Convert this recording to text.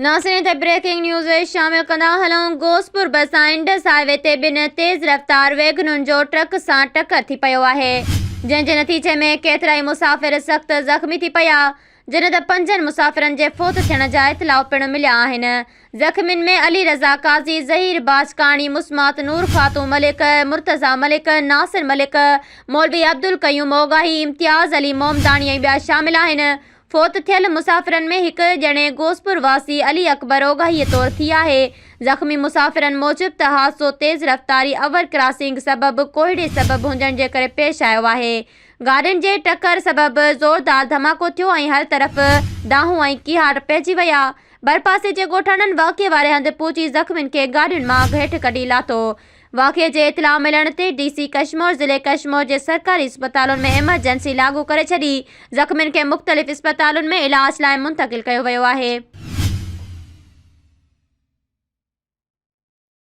ناظرين ته breaking news شامل ڪندا هلون غوثپور ڀرسان انڊس هاء وي تي ٻن تيز رفتار ويگنن جو ٽرڪ سان ٽڪر ٿي پيو آهي جنهن جي نتيجي ۾ ڪيترائي مسافر سخت زخمي ٿي پيا جڏهن ته پنجن مسافرن جي فوت ٿيڻ جا اطلاع پڻ مليا آهن زخمين ۾ علي رضا قاضي، ظهير باجڪاڻي، مسمات نور خاتون ملڪ، مرتضيٰ ملڪ، ناصر ملڪ، مولوي عبدالقيوم اوڳاهي، امتياز علي مومداڻي ۽ ٻيا شامل آهن. فوت ٿيل مسافرن ۾ هڪ ڄڻي غوثپور واسي علي اڪبر اوڳاهيء طور ٿي آهي. زخمي مسافرن موجب ته حادثو تيز رفتاري اوور ڪراسنگ سبب ڪوهيڙي سبب هجڻ جي ڪري پيش آيو آهي. گاڏين جي ٽڪر سبب زوردار ڌماڪو ٿيو ۽ هر طرف دانهون ۽ ڪيهاٽ پئجي ويا. ڀرپاسي جي ڳوٺاڻن واقعي واري هنڌ پهچي زخمين کي گاڏين مان هيٺ ڪڍي لاٿو. واقعي جي اطلاع ملڻ تي ڊي سي ڪشمور ضلعي ڪشمور جي سرڪاري اسپتالن ۾ ايمرجنسي لاڳو ڪري ڇڏي، زخمين کي مختلف اسپتالن ۾ علاج لاء منتقل ڪيو ويو آهي.